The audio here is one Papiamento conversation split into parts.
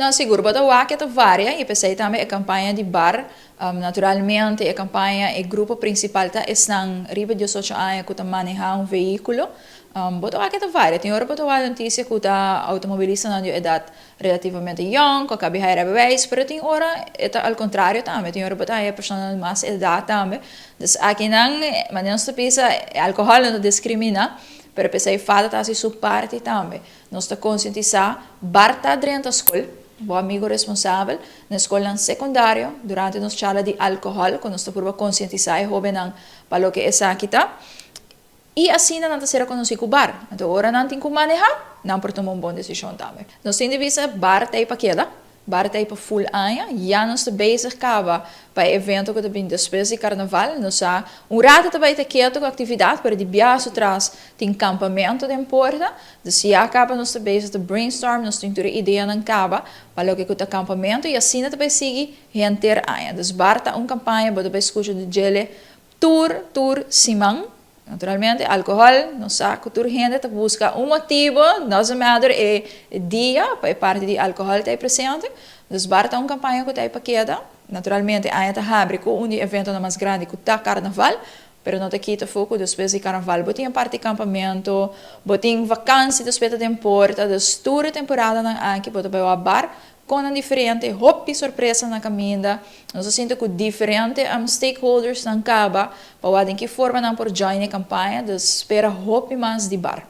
No, sigur, bo ta wak e ta varia y p'esey tambe e campaña di bar, naturalmente e campaña, e grupo principal ta esnan riba 18 aña cu ta maneha un vehiculo. Bo ta wak e ta varia, tin ora bo ta wak noticia cu ta automobilistanan di un edad relativamente yong cu a cabi haya rijbewijs, pero tin ora e ta al contrario tambe, tin ora bo ta haya personanan di mas edad tambe. Dus akinan, manera nos ta bisa, e alcohol no ta discrimina, pero p'esey fada ta haci su parti tambe. Nos ta konsientisá bar ta drenta skol, bo amigo responsabel, na skolnan sekundario, durante nos charla di alkohòl ku nos ta purba konsientisá e hóbennan pa loke esaki ta. I asina nan ta ser konosí ku bar. Anto ora nan tin ku manehá, nan por tuma un bon desishon tambe. Nos tin di bisa bar ta ei pa keda. Bar ta ei pa full aña. Ya nos ta bezig kaba pa e evento ku ta bin despues di karnaval. Nos sa un rato ta bai ta ketu ku aktividat, pero di biaha tras tin kampamentu den porta. Dus ya kaba nos ta bezig ta brainstorm, nos tin tur e ideanan kaba pa loke ku ta kampamentu i asina ta bai sigui henter aña. Dus bar ta un kampaña bo ta bai skucha di djele tur tur siman. Naturalmente alcohol, nos sa cu tur hende ta busca un motibo, doesn't matter e dia, pa e parti di alcohol ta e presente. Dus bar ta un campaña cu ta e pa keda. Naturalmente aña ta habri cu un di eventonan mas grandi cu ta carnaval, pero no ta kita afo cu despues di carnaval bo tin e parti campamento, bo tin vakantie despues ta den porta, dus tur e temporadanan aki bo ta bai wak bar Con nan diferente, hopi sorpresa na caminda. Nos a sinti cu diferente stakeholders nan caba pa wak den ki forma nan por join e campaña, dus spera hopi mas di bar.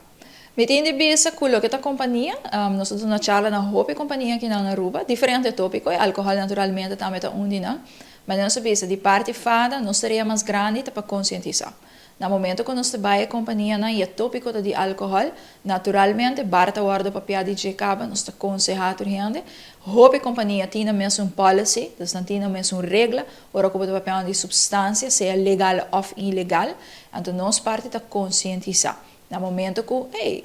Mi tin di bisa cu loke ta compania, nos a duna charla na hopi compania aki nan na Aruba, diferente topico, e alcohol naturalmente tambe ta un di nan, ma nos a bisa di parti fada nos tarea mas grandi ta pa concientisa. Na momento ku nos ta bai e kompanianan i e tópiko ta di alkohòl, naturalmente bar ta wòrdu papiá di dje kaba, nos ta konsehá tur hende. Hopi kompania tin nan mes un policy, dus nan tin nan mes un regla ora ku bo ta papiando di supstansia, sea legal òf ilegal. Anto nos parti ta konsientisá. Na momento ku, hey,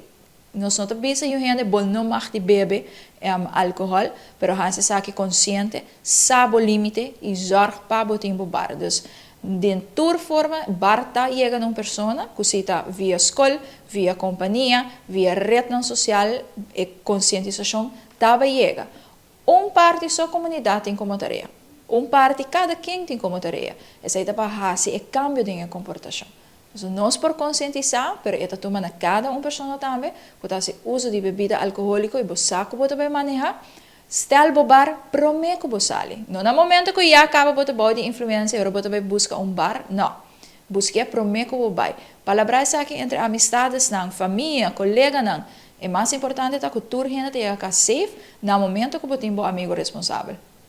nos no ta bisa yu hende bo no mag di bebe alkohòl, pero hasi esaki konsiente, sa bo límite i zòrg pa bo tin bo bar. Dus den tur forma bar ta yega na un persona ku si ta via skol, via kompania, via retnan sosial e konsientisashon ta bai yega. Un parti so komunidat tin komo tarea, un parti kada ken tin komo tarea, esei ta pa hasi e kambio den e komportashon. Pasobra nos por konsientisá, pero e ta tuma na kada un persona tambe ku ta hasi uso di bebida alkohóliko i bo sa ku bo ta bai manehá, stèl bo bar promé ku bo sali. No na momento ku ya kaba bo ta bou di influensia i ora bo ta bai buska un bar, nò. Busk'é promé ku bo bai. Palabrá esaki entre amistadesnan, famia, koleganan. E mas importante ta ku tur hende ta yega kas safe na momento ku bo tin bo amigu responsabel.